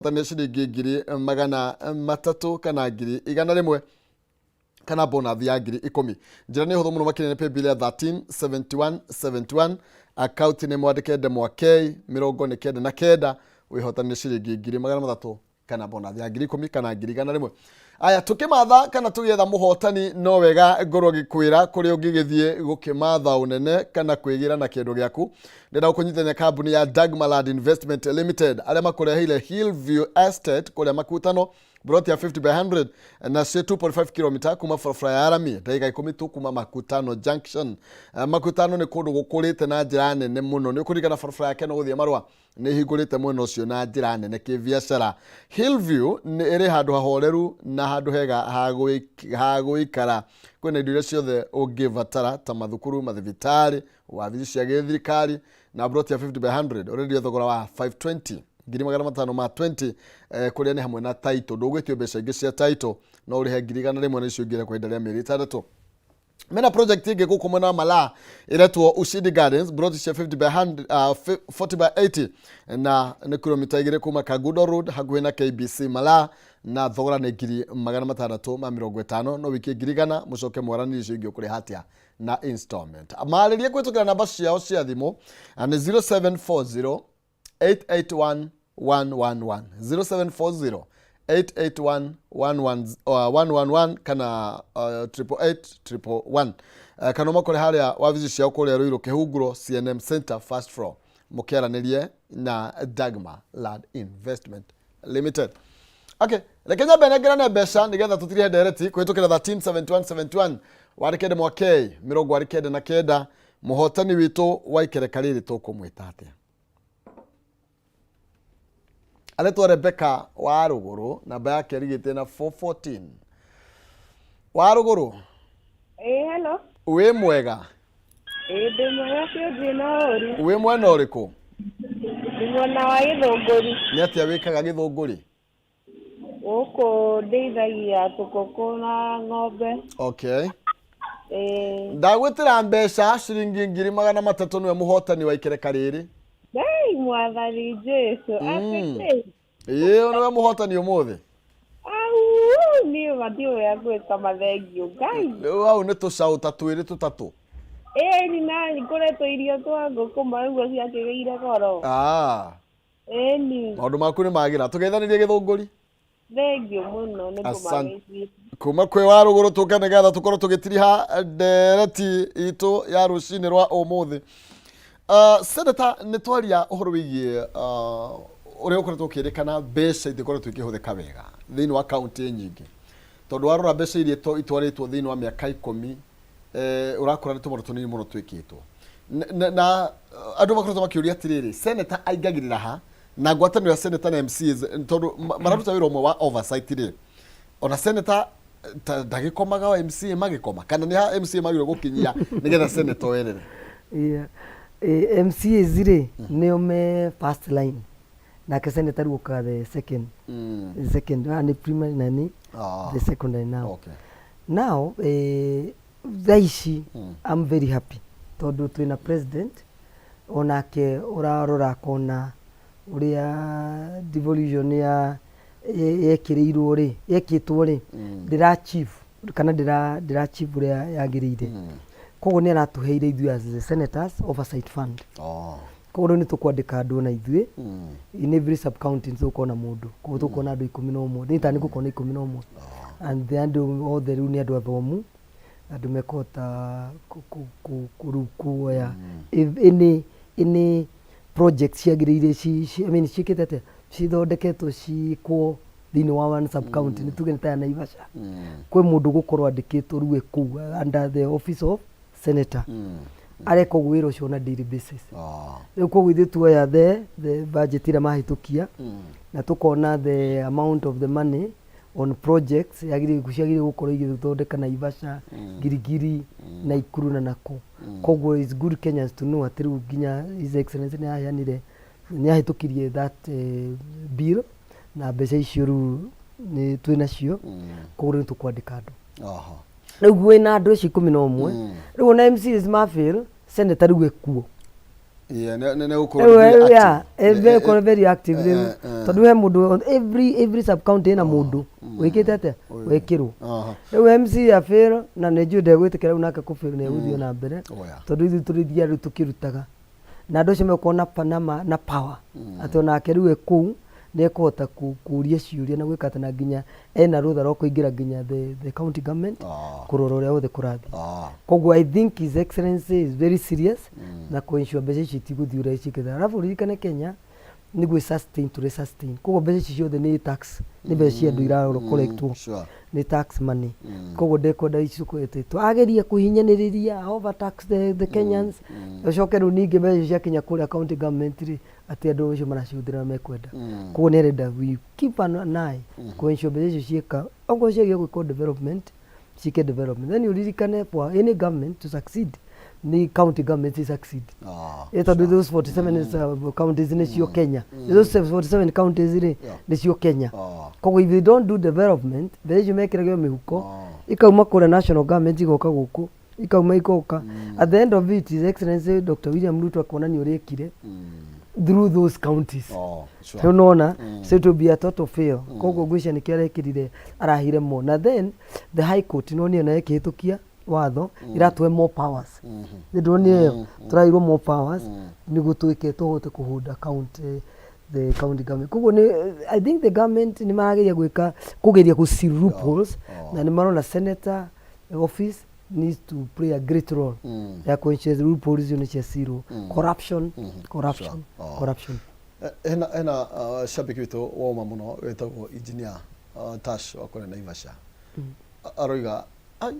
Wĩhotanĩre ciringi 300,000 kana 100,000 kana bonathi ya 10,000. Njĩra nĩ hũthũ mũno makĩria, nĩ paybill ya 13 71 71, akaunti nĩ mwandĩke ndemwa K 99, wĩhotanĩre ciringi 300,000 kana bonathi ya 10,000 kana 100,000. Aya, tũkĩmatha kana tũgĩetha mũhotani, no wega ngorwo ngĩkwĩra kũrĩa ũngĩgĩthiĩ gũkĩmatha ũnene kana kwĩgĩra na kĩndũ gĩaku. Ndĩrenda gũkũnyitithania kambuni ya Dagmaland Investment Limited, arĩa makũreheire Hillview Estate kũrĩa Makutano, broti ya 50 by 100 na cio 2.5 km kuma barabara ya rami, ndagĩka 10 tu kuma Makutano Junction. Makutano nĩ kũndũ gũkũrĩte na njĩra nene mũno. Nĩ ũkũririkana barabara ya Keno gũthiĩ Marũa nĩ hingũrĩte mwena ũcio na njĩra nene kĩbiacara. Hillview nĩ ĩrĩ handũ hahoreru na handũ hega ha gũikara. Kwĩna indo iria ciothe ũngĩbatara ta mathukuru, mathibitarĩ, wabici cia gĩthirikari. Na broti ya 50 by 100 ũrendio thogora wa 520, 520,000 kũrĩa nĩ hamwe na title. Ndũgwĩtio mbeca ingĩ cia title, no ũrĩhe 100,000 na icio ingĩ kwa ihinda rĩa mĩeri 6. Mena project ĩngĩ gũkũ mwena wa Malaa ĩretwo Ushindi Gardens, broti cia 50 by 100, 40 by 80, na nĩ kilomita 2 kuma Kangundo Road, hakuhĩ na KBC Malaa, na thogora nĩ 650,000. No wiki 100,000, mũcoke mwaranĩrie icio ingĩ ũkũrĩha atĩa na installment. Marĩrie kũhĩtũkĩra namba ciao cia thimũ na nĩ 0740 881 111, 0740 881 111 kana 888 111, kana ũmakore harĩa wabici ciao kũrĩa Ruiru Kĩhunguro, CNM Center, first floor, mũkĩaranĩrie na Dagma Land Investment Limited. Okay, reke nyambe nengerane mbeca nĩgetha tũtirihe ndereti kũhĩtũkĩra 137171, wandĩke ndemwa K 99. Mũhotani witũ wa ikereka rĩrĩ tũkũmwĩta atĩa? Aretwo Rebecca wa Rũgũrũ, namba yake ĩrigĩte na 414. Wa Rũgũrũ. Ĩĩ, hello. Wĩ mwega? Ĩĩ, ndĩ mwega biũ, ndirĩ na ũru. Wĩ mwena ũrĩkũ? Ndĩ mwena wa Gĩthũngũri. Nĩ atĩa wĩkaga Gĩthũngũri? Gũkũ ndĩithagia tũkũkũ na ng'ombe. Okay. Ĩĩ. Ndagwĩtĩra mbeca ciringi 300,000, nĩwe mũhotani wa ikereka rĩrĩ. Ngai mwathani Jesu. Atĩ Ĩĩ, nĩwe mũhotani ũmũthĩ. Au, niĩ matiũĩ ngwĩka mathengio Ngai. Rĩu hau nĩ tũcaũ ta twĩrĩ tũtatũ. Ĩni, na ngoretwo irio twa ngũkũ maũguo ciakĩgĩire goro. Ah. Ĩni. Maũndũ maku nĩ magĩra, tũgeithanĩrie Gĩthũngũri. Thengio mũno nĩ Asante. kũmageithia. Kuma kwĩ wa Rũgũrũ tũke nĩgetha tũkorwo tũgĩtiriha ndereti itũ ya rũcinĩ rwa ũmũthĩ. Senator, nĩ twaria ũhoro wĩgiĩ ũrĩa ũkoretwo ũkĩrĩkana mbeca itikoretwo ikĩhũthĩka wega thĩinĩ wa kaunti nyingĩ, tondũ warora mbeca iria itwarĩtwo thĩinĩ wa mĩaka 10, ũrakora nĩ tũmaũndũ tũnini mũno twĩkĩtwo. Na andũ makoretwo makĩũria atĩrĩrĩ, senator aingagĩrĩra ha na ngwatanĩro ya senator na MCAs, tondũ mararuta wĩra ũmwe wa oversight rĩ, ona senator ta ndagĩkomaga o MCA magĩkoma, kana nĩ ha MCA magĩrĩirwo gũkinyia nĩgetha senator werere? Yeah. MCAs rĩ, nĩo me first line, nake senator rĩu okaga the second. The second, nĩ primary na nĩ the secondary now. Now thaa ici I'm very happy tondũ twĩna president onake ũrarora akona ũrĩa devolution ya yekĩrĩirwo rĩ, yekĩtwo rĩ, ndĩra achieve kana ndĩra achieve ũrĩa yagĩrĩire. Koguo nĩ aratũheire ithuĩ as the senators oversight fund. Koguo rĩu nĩ tũkwandĩka andũ ona ithuĩ in every sub county, nĩ tũgũkorwo na mũndũ. Koguo tũgũkorwo na andũ 11, niĩ ta nĩ ngũkorwo na 11, and the andũ othe rĩu nĩ andũ athomu, andũ mekũhota rĩu kuoya any project ciagĩrĩire I mean, ciĩkĩte atĩa, cithondeketwo ciĩkwo thĩinĩ wa one sub county. Nĩ tuge nĩ ta ya Naivasha, kwĩ mũndũ gũkorwo andĩkĩtwo rĩu e kũu under the office of senator, areka ũguo wĩra ũcio on a daily basis. Rĩu koguo ithuĩ tuoya the budget ĩrĩa mahĩtũkia na tũkona the amount of the money on projects ciagĩrĩire gũkorwo igĩthondeka Naivasha, Gilgili, Naikuru na nakũ. Koguo it's good Kenyans to know atĩ rĩu nginya His Excellency nĩ aheanire, nĩ ahĩtũkirie that bill, na mbeca icio rĩu nĩ twĩ nacio. Koguo rĩu nĩ tũkwandĩka andũ. Rĩu wĩna andũ acio 11. Rĩu ona MCAs mafail, senator rĩu ekuo. Yeah, nĩ gũkorwo very active. Very very active rĩu, tondũ he mũndũ every sub county ĩna mũndũ wĩkĩte atĩa, wĩkĩrwo. Rĩu MC a fail na nĩ njũĩ ndegwĩtĩkĩra rĩu nake kũ fail, nĩ egũthiĩ na mbere, tondũ ithuĩ tũrĩthiaga rĩu tũkĩrutaga na andũ acio megũkorwo na power atĩ onake rĩu e kũu nĩ ekũhota kũria ciũria na gwĩka atĩ na nginya ena rũtha rwa kũingĩra nginya the county government kũrora ũrĩa wothe kũrathiĩ. Koguo I think His Excellency is very serious na kũ ensure mbeca ici itigũthiĩ ũrĩa ciĩkĩte. Arabu ũririkane Kenya nĩguo sustain, tũrĩ sustain, koguo mbeca ici ciothe nĩ tax, nĩ mbeca cia andũ ira collectwo, nĩ tax money. Koguo ndekwenda icukĩte twageria kũhinyanĩrĩria over tax the Kenyans, ũcoke rĩu ningĩ mbeca icio ciakinya kũrĩa county government rĩ, atĩ andũ acio maracihũthĩra mekwenda. Koguo nĩ arenda we keep an eye kũ ensure mbeca icio ciĩka okorwo ciagĩa gwĩkwo development, ciĩke development. Then ũririkane for any government to succeed nĩ county government ci succeed. Tondũ those 47 counties nĩcio Kenya, those 47 counties rĩ, nĩcio Kenya. Koguo if they don't do development, mbeca icio mekĩragio mĩhuko, ikauma kũrĩa national government igoka gũkũ, ikauma igoka. At the end of it, His Excellency Dr. William Ruto akuonania ũrĩa ekire through those counties. Rĩu nona, so it will be a total fail. Koguo ngwĩciria nĩkĩo arekĩrire arahire mo. Na then the High Court nonire nayo ĩkĩhĩtũkia watho iratũhe more powers. Nĩ ndĩronire ĩyo tũraheirwo more powers nĩguo twĩke tũhote kũhold account the county government. Koguo nĩ I think the government nĩ marageria gwĩka kũgeria gũ seal loopholes, na nĩ marona senator office needs to play a great role ya kũ ensure loopholes icio nĩ cia seal corruption, corruption, corruption. Hena shabiki witũ woma mũno wĩtagwo Engineer Tash wa kũrĩa Naivasha. Aroiga ai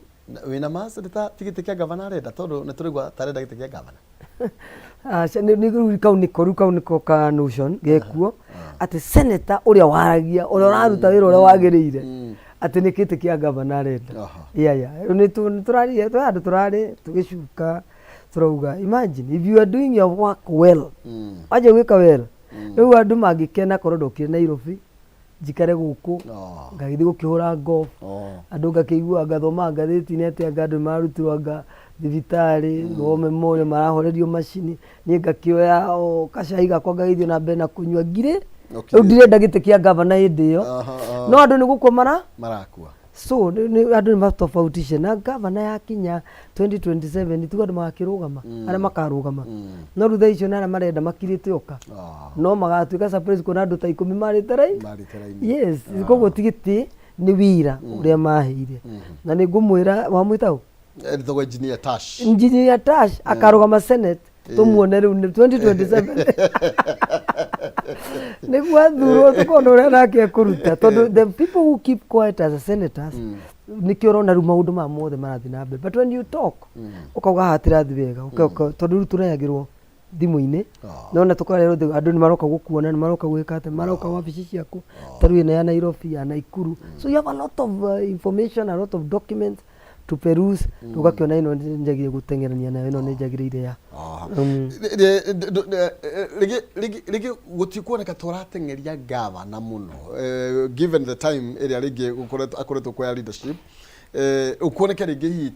wĩna ma senator ti gĩtĩ kĩa gavana arenda, tondũ nĩ tũraigua ta arenda gĩtĩ kĩa gavana. Nĩ kau nĩko rĩu, kau nĩko ka notion gekuo atĩ senator ũrĩa waragia, ũrĩa ũraruta wĩra ũrĩa wagĩrĩire, atĩ nĩ gĩtĩ kĩa gavana arenda. Yeah, rĩu nĩ tũraria twĩ handũ tũrarĩ tũgĩcuka tũrauga, imagine if you are doing your work well, wanjia gwĩka well, rĩu andũ mangĩkena korwo ndokire Nairobi njikare gũkũ, ngagĩthiĩ gũkĩhũra golf, andũ ngakĩigua ngathoma ngathĩti-inĩ atĩ anga andũ nĩmarutirwo anga thibitarĩ War Memorial marahorerio macini, niĩ ngakĩoya o kacai gakwa ngagĩthiĩ na mbere na kũnyua ngirĩ. Rĩu ndirenda gĩtĩ kĩa gavana hĩndĩ ĩyo. No andũ nĩ gũkua mara Marakua. So andũ nĩ matofautishe na gavana yakinya 2027, tuga andũ magakĩrũgama arĩa makarũgama, no rĩu thaa icio nĩ arĩa marenda makirĩte oka, no magatuĩka surprise kuona andũ ta 10 marĩte rai Marĩte raini. Yes, koguo ti gĩtĩ, nĩ wĩra ũrĩa maheire. Na nĩ ngũmwĩra wamwĩta ũ? Etagwo Engineer Tash. Engineer Tash akarũgama Senate, tũmuone rĩu nĩ 2027 nĩguo athurwo, tũkona ũrĩa nake ekũruta, tondũ the people who keep quiet as a senators, nĩkĩo ũrona rĩu maũndũ maya mothe marathiĩ na mbere. But when you talk, ũkauga haha tirathiĩ wega, tondũ rĩu tũrehagĩrwo thimũ-inĩ, nona tũkarerwo andũ nĩ maroka gũkuona, nĩ maroka gwĩka atĩ maroka wabici ciaku, ta rĩu ĩno ya Nairobi, ya Nakuru. So you have a lot of information, a lot of documents to peruse, ũgakĩona ĩno nĩ njagĩrĩire gũteng'erania nayo, ĩno nĩ njagĩrĩire ya Rĩngĩ gũtikuoneka tũrateng'eria gavana mũno, given the time ĩrĩa rĩngĩ akoretwo kuoya leadership, ũkuoneka rĩngĩ hihi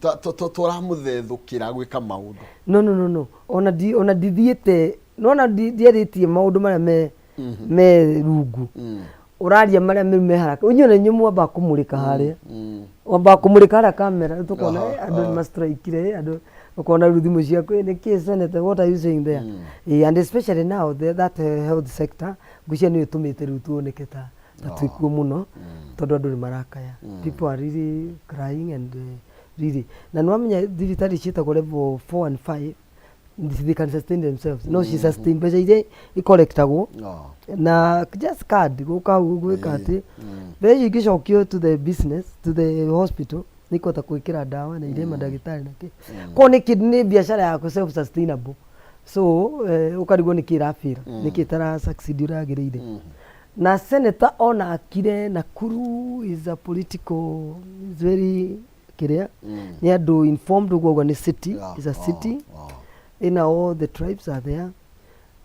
tũramũthethũkĩra gwĩka maũndũ. No, ona ndithiĩte nona ndiarĩtie maũndũ marĩa me rungu, ũraria marĩa me haraka. Inyuĩ na inyuĩ mwambaga kũmũrĩka harĩa, wambaga kũmũrĩka harĩa kamera, rĩu tũkona andũ nĩ mastrikire, andũ ũkona rĩu thimũ ciaku, nĩkĩ senator, what are you saying there? And especially now that health sector, ngwĩciria nĩyo ĩtũmĩte rĩu tuoneke ta twĩkuo mũno, tondũ andũ nĩ marakaya. People are really crying and really, na nĩ wamenya thibitarĩ ciĩtagwo level 4 and 5, they can sustain themselves, no ci sustain mbeca iria icollectagwo na just card gũka hau gwĩka atĩ mbeca icio ingĩcokio to the business, to the hospital, nĩ ikũhota gwĩkĩra ndawa na irĩhe mandagĩtarĩ na kĩ. Koguo nĩ biacara yaku self sustainable. So ũkarigwo nĩkĩ ĩrabĩra, nĩkĩ ĩtara succeed ũrĩa yagĩrĩire. Na senator ona akire, Nakuru is a political, is very kĩrĩa, nĩ andũ informed ũguo ũguo, nĩ city, is a city ina all the tribes are there.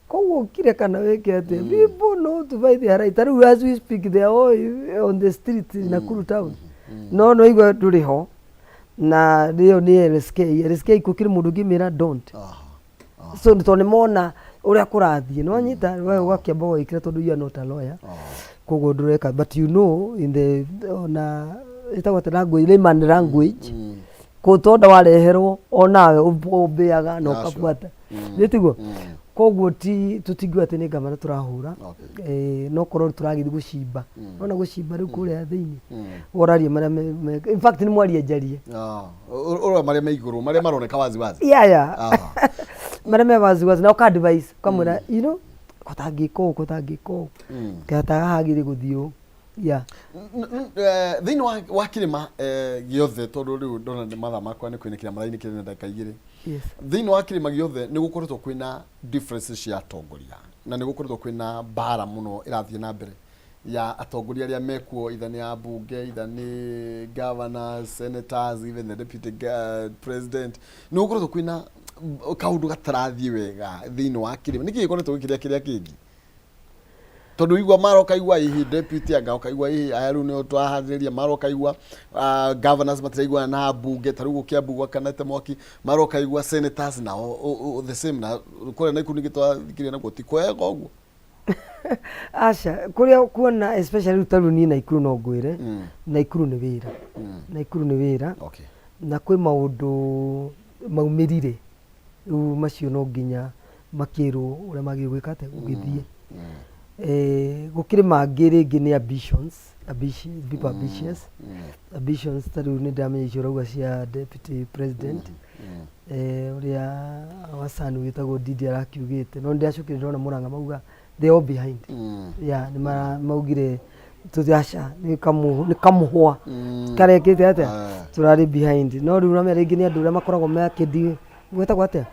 Koguo ũkire kana wĩke atĩa, people know to fight their right. Ta rĩu as we speak, they are all on the street in Nakuru town, no igua ndũrĩ ho na rĩo nĩ LSK, LSK gũkĩrĩ mũndũ ũngĩmĩra don't. So tondũ nĩ mona Ũrĩa kũrathiĩ nĩ wanyita, we ũgakĩamba ũgagĩkĩra tondũ you are not a lawyer, koguo ndũreka, but you know in the ona ĩtagwo atĩ language, layman language, kũtonda wareherwo onawe ũmbĩaga na ũkabuata, nĩ tiguo? Koguo ti tũtingiuga atĩ nĩ ngavana tũrahũra. No korwo tũragĩthiĩ gũcimba, nona gũcimba rĩu kũrĩa thĩinĩ ũraria marĩa in fact nĩ mwarie njarie. Ah, ũrora marĩa me igũrũ, marĩa maroneka wazi wazi. Yeah. Marĩa me wazi wazi na ũka advice ũkamwĩra, you know, kũtangĩka ũũ, kũtangĩka ũũ, kata hagĩrĩ gũthiĩ ũũ, yeah. Thĩinĩ wa kĩrĩma gĩothe, tondũ rĩu ndona nĩ mathaa makwa nĩ kwĩnĩkĩra marainĩkĩra na ndagĩka 2. Thĩinĩ wa kĩrĩma gĩothe nĩ gũkoretwo kwĩna differences cia atongoria na nĩ gũkoretwo kwĩna mbara mũno ĩrathiĩ na mbere ya atongoria arĩa mekuo, either nĩ ambunge, either nĩ governors, senators, even the deputy president. Nĩ gũkoretwo kwĩna kaũndũ gatarathiĩ wega thĩinĩ wa kĩrĩma. Nĩkĩ gĩkoretwo gĩkĩrĩa kĩrĩa kĩngĩ? Tondũ igua mara ũkaigua hihi deputy anga ũkaigua hihi aya rĩu nĩo twaharĩrĩria, mara ũkaigua governors matiraiguana na ambunge, ta rĩu gũkĩambu gwakanĩte mwaki, mara ũkaigua senators nao the same, na kũrĩa Naikuru ningĩ twathikĩrĩria nakuo ti kwega ũguo. Aca, kũrĩa kuona especially rĩu tarĩu niĩ Naikuru no ngwĩre, Naikuru nĩ wĩra. Naikuru nĩ wĩra. Na kwĩ maũndũ maumĩrire rĩu, macio no nginya makĩrwo ũrĩa magĩrĩirwo gwĩka atĩa gũgĩthiĩ. Gũkĩrĩ mangĩ rĩngĩ nĩ ambitions, ambitions, people ambitious, ambitions. Ta rĩu nĩ ndĩramenya icio ũrauga cia deputy president, ũrĩa Wasani wĩtagwo Ndindi arakiugĩte, no nĩndĩracokire ndĩrona Mũrang'a mauga they all behind. Yeah, nĩ maugire tũthi aca nĩ kamũhwa karekĩte atĩa. Tũrarĩ behind, no rĩu ũramenya rĩngĩ nĩ andũ arĩa makoragwo makĩndi gwĩtagwo atĩa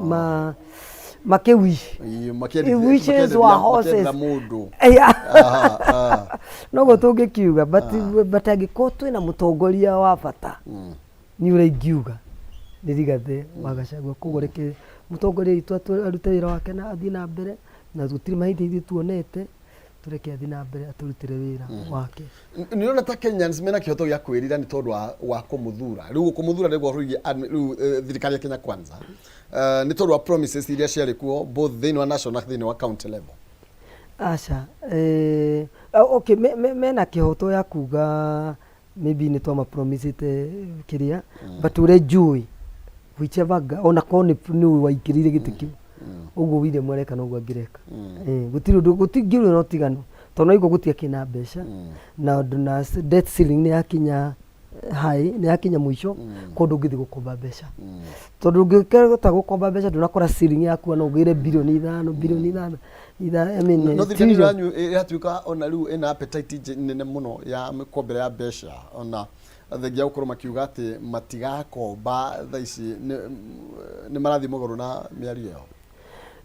ma makĩwish. Ĩĩ, Wishes were horses. makĩendera mũndũ. Yeah. Aha, aha. Noguo tũngĩkiuga, but angĩkorwo twĩna mũtongoria wa bata, niĩ ũrĩa ingiuga nĩ Rigathĩ wa Gachagua. Koguo reke mũtongoria witũ arute wĩra wake na athiĩ na mbere, na gũtirĩ mahĩtia ithuĩ tuonete, tũreke athiĩ na mbere atũrutĩre wĩra wake. Nĩ ũrona ta Kenyans mena kĩhoto gĩa kwĩrira nĩ tondũ wa kũmũthura rĩu, kũmũthura nĩguo rũigie rĩu thirikari ya Kenya Kwanza, nĩ tondũ wa promises iria ciarĩ kuo both thĩinĩ wa national na thĩinĩ wa county level? Aca, okay, mena kĩhoto ya kuga maybe nĩ twamapromisĩte kĩrĩa, but ũrĩa njũĩ whichever ona korwo nĩ waingĩrĩire gĩtĩ kĩu, ũguo William areka noguo angĩreka. Gũtirĩ ũndũ gũtingĩrĩ na ũtiganu, tondũ naigua gũtiakĩ na mbeca na ũndũ na debt ceiling nĩ yakinya high, nĩ yakinya mũico, koguo ndũngĩthiĩ gũkomba mbeca, tondũ ũngĩkĩhota gũkomba mbeca ndũnakora ceiling yaku no ũgĩre birioni 5, birioni 5 I mean, No thirikari trillion. Yanyu ĩratuĩka ona rĩu ĩna appetite nene mũno ya mĩkombere ya mbeca, ona thengia gũkorwo makiuga atĩ matigakomba thaa ici, nĩ marathiĩ mũgarũ na mĩario ĩyo.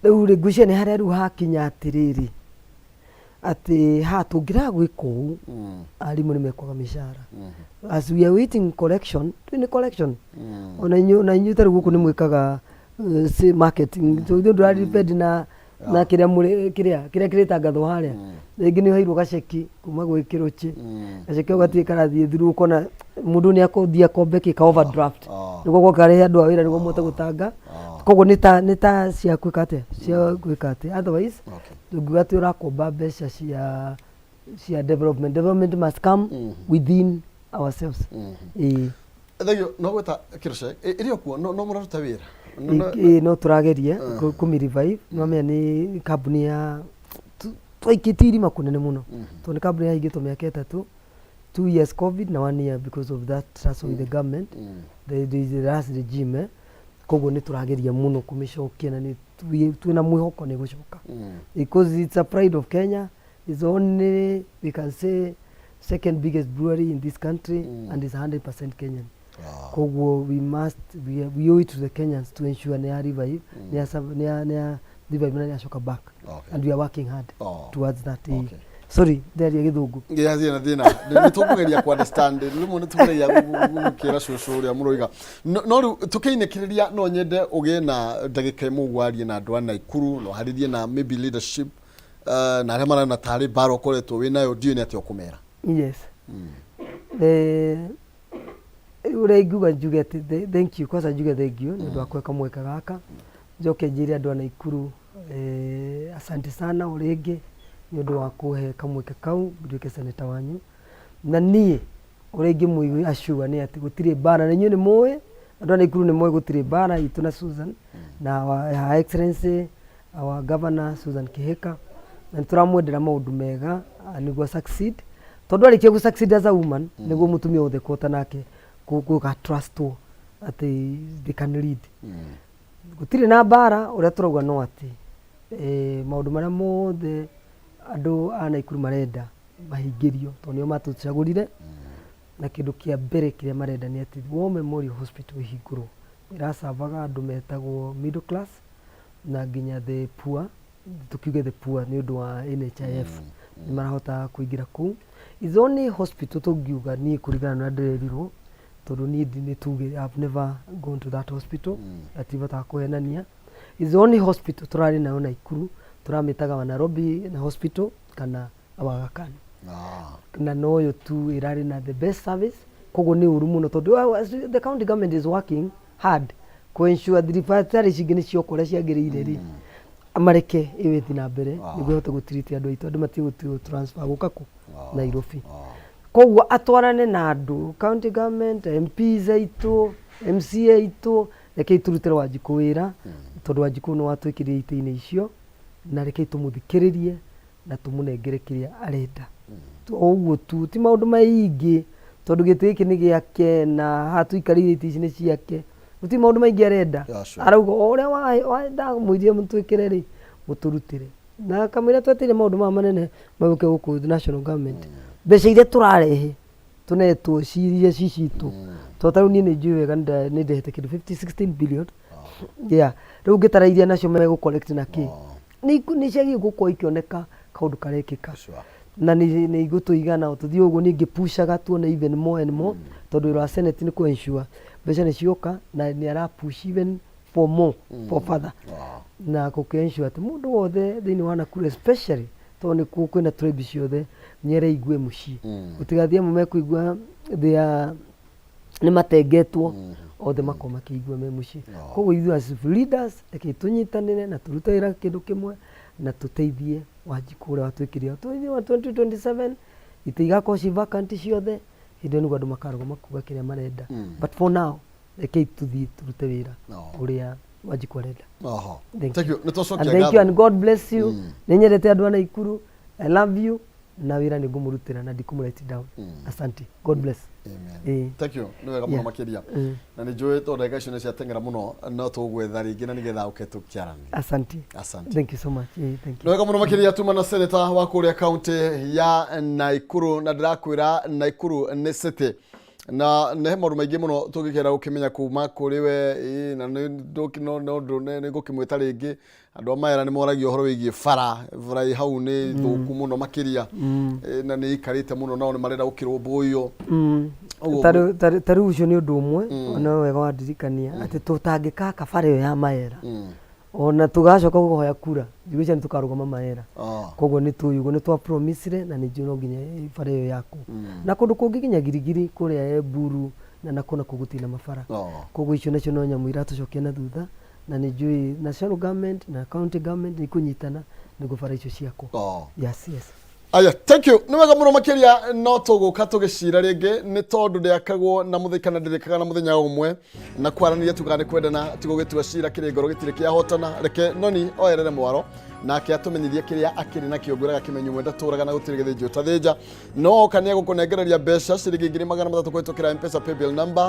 Rĩu rĩ, ngwĩciria nĩ harĩa rĩu hakinya atĩrĩrĩ, atĩ ha tũngĩrega gwĩka ũũ, arimũ nĩ mekwaga mĩcara as we are waiting correction. Rĩu nĩ correction, ona inyuĩ tarĩu gũkũ nĩ mwĩkaga say marketing, tondũ ndũra depend na kĩrĩa mũrĩ kĩrĩa kĩrĩtangathwo harĩa. Rĩngĩ nĩ ũheirwo gaceki kuma gwĩ kĩrũchi, gaceki kau gatirĩ karathiĩ through, ũkona mũndũ nĩ akũthiĩ akombe kĩ ka overdraft nĩguo goka karehe andũ a wĩra nĩguo mũhote gũtanga. Koguo nĩ ta cia gwĩka atĩa, cia gwĩka atĩa, otherwise ndũngiuga atĩ ũrakomba mbeca cia development. Development must come within ourselves, ĩĩ. Thengio. No gwĩta kĩroce ĩrĩ o kuo, no mũraruta wĩra? Ĩĩ, no tũrageria kũmĩ revive. Nĩwamenya nĩ kambuni ya twaikĩtie irima kũnene mũno, tondũ nĩ kambuni yahingĩtwo mĩaka 3, 2 years COVID na one year because of that tussle with the government, the last regime. Koguo nĩ tũrageria mũno kũmĩcokia na nĩ twĩna mwĩhoko nĩ gũcoka, because it's a pride of Kenya. It's only, we can say, second biggest brewery in this country and is 100% Kenyan. Koguo we owe it to the Kenyans to ensure nĩ ya revive, nĩ ya revive na nĩ yacoka back, and we are working hard towards that. Sorry, ndaria gĩthũngũ. Thĩna thĩna nĩ tũkũgeria ku understand, rĩmwe nĩ tũgeria gũkĩra cũcũ ũrĩa mũroiga. No rĩu tũkĩinĩkĩrĩria, no nyende ũgĩe na ndagĩka ĩmwe ũguo warie na andũ a Naikuru, no harĩrie na maybe leadership, na arĩa marona tarĩ mbara ũkoretwo wĩ nayo, ndiũĩ nĩ atĩa ũkũmera. Yes. Ũrĩa ingiuga njuge atĩ thank you, kwanza njuge thank you nĩ ũndũ wa kũhe kamweke gaka, njoke njĩre andũ a Naikuru Asante sana o rĩngĩ nĩ ũndũ wa kũhe kamweke kau nduĩke senator wanyu. Na niĩ ũrĩa ingĩmũigua assure nĩ atĩ gũtirĩ mbara, na inyuĩ nĩ mũĩ, andũ a Naikuru nĩ moĩ gũtirĩ mbara itũ na Susan na Her Excellency our Governor Susan Kihika, na nĩ tũramwendera maũndũ mega nĩguo succeed, tondũ arĩkia gũ succeed as a woman, nĩguo mũtumia wothe kũhota nake gũga trustwo atĩ they can lead. Gũtirĩ na mbara, ũrĩa tũrauga no atĩ maũndũ marĩa mothe andũ a Naikuru marenda mahingĩrio, tondũ nĩo matũcagũrire, na kĩndũ kĩa mbere kĩrĩa marenda nĩ atĩ War Memorial Hospital ĩhingũrwo. Ĩracavaga andũ metagwo middle class na nginya the poor, tũkiuge the poor nĩ ũndũ wa NHIF nĩ marahota kũingĩra kũu. Is only hospital tũngiuga niĩ kũringana na ũrĩa ndĩrerirwo, tondũ niĩ nĩ tuge I've never gone to that hospital, atibotaga kũhenania. Is the only hospital tũrarĩ nayo Naikuru, tũramĩtaga wa Nairobi na hospital kana wa Aga Khan. Na noyo tu ĩrarĩ na the best service. Koguo nĩ ũru mũno tondũ the county government is working hard ku ensure thibitarĩ ici ingĩ nĩ cioka ũrĩa ciagĩrĩire rĩ, mareke ĩyo ĩthiĩ na mbere nĩguo ĩhote gũtiriti andũ aitũ, andũ matige gũtigwo transfer gũka kũ Nairobi. Koguo atwarane na andũ county government, MPs aitũ, MCA aitũ, rekei tũrutĩre Wanjikũ wĩra, tondũ Wanjikũ nĩ watwĩkĩrire itĩ-inĩ icio, na rekei tũmũthikĩrĩrie na tũmũnengere kĩrĩa arenda. O ũguo tu, ti maũndũ maingĩ, tondũ gĩtĩ gĩkĩ nĩ gĩake na haha tũikarĩire itĩ ici nĩ ciake, gũtirĩ maũndũ maingĩ arenda. Yeah, sure. Arauga o ũrĩa ndamwĩrire mũtwĩkĩre rĩ, mũtũrutĩre. Na kamũira twetereire maũndũ maya manene magũke gũkũ national government, mbeca iria tũrarehe tũnetwo ciria ci citũ, tondũ ta rĩu niĩ nĩ njũĩ wega nĩ ndehete kĩndũ 50 16 billion, yeah. Rĩu ũngĩtara iria nacio megũ collect na kĩ, nĩ ciagĩrĩirwo gũkorwo ikĩoneka kaũndũ karekĩka. Na nĩ igũtũigana o tũthiĩ ũguo, ningĩ pushaga tuone even more and more, tondũ wĩra wa senate nĩ kũ ensure mbeca nĩ cioka, na nĩ ara push even for more, for further, na gũkĩ ensure atĩ mũndũ wothe thĩinĩ wa Nakuru especially, tondũ nĩkuo kwĩna tribe ciothe, nĩ areigue mũciĩ. Gũtigathiĩ amwe mekũigua they are nĩ matengetwo, othe makorwo makĩigua me mũciĩ. Koguo ithuĩ as leaders, rekei tũnyitanĩre na tũrute wĩra kĩndũ kĩmwe na tũteithie Wanjikũ ũrĩa watwĩkĩrire. Thĩinĩ wa 2027 itĩ igakorwo ci vacant ciothe, hĩndĩ ĩyo nĩguo andũ makarũgama kuga kĩrĩa marenda. But for now, rekei tũthiĩ tũrute wĩra ũrĩa Wanjikũ arenda. Thank Thank you. Nĩ twacokia And thank you and ngatho. God bless you. Nĩ nyendete andũ a Naikuru. I love you, na wĩra nĩ ngũmũrutĩra na ndikũmũ let down. Asante, God bless. Amen. Thank you. Nĩ wega mũno makĩria. Na nĩ njũĩ tondũ ndagĩka icio nĩ ciateng'era mũno, no tũgwetha rĩngĩ na nĩgetha ũke tũkĩaranĩria. Asante. Asante. Thank you so much. Thank Nĩ you. wega mũno makĩria, tuma na senator wa kũrĩa kaunti ya Naikuru, na ndĩrakwĩra Naikuru nĩ city na nĩ he maũndũ maingĩ mũno tũngĩkenda gũkĩmenya kuma kũrĩ we ĩ, na nĩ no nĩ ngũkĩmwĩta rĩngĩ. Andũ a Maera nĩ moragia ũhoro wĩgiĩ bara, bara ĩ hau nĩ thũku mũno makĩria, na nĩ ikarĩte mũno, nao nĩ marenda gũkĩrũmbũiyo. Ũguo. Ta rĩu ũcio nĩ ũndũ ũmwe ona wega wandirikania atĩ tũtangĩkaka bara ĩyo ya Maera, ona tũgacoka kũhoya kura ndigwĩciria nĩ tũkarũgama Maera. Koguo nĩ tũĩ ũguo nĩ twa promisire, na nĩ njũĩ no nginya bara ĩyo yakwo, na kũndũ kũngĩ nginya Girigiri kũrĩa Eburu na nakũ nakũ gũtirĩ na mabara. Koguo icio nacio no nyamũ iratũcokia na thutha, na nĩ njũĩ national government na county government nĩ ikũnyitana nĩguo bara icio ciakwo. Yes. Aya, thank you. Nĩ wega mũno makĩria, no tũgũka tũgĩcira rĩngĩ, nĩ tondũ ndĩakagwo na mũthenya kana ndĩrĩkaga na mũthenya ũmwe, na kwaranĩria tugaga nĩ kwendana, tigo gĩtua cira kĩrĩ ngoro gĩtirĩ kĩahotana. Reke noni oerere mwaro nake atũmenyithie kĩrĩa akĩrĩ nakĩo. Ngwĩraga kĩmenyo mwenda tũraga na gũtirĩ gĩthĩnjĩ ũtathĩnja. No oka nĩ egũkũnengereria mbeca ciringi 300,000 kũhĩtũkĩra Mpesa paybill number.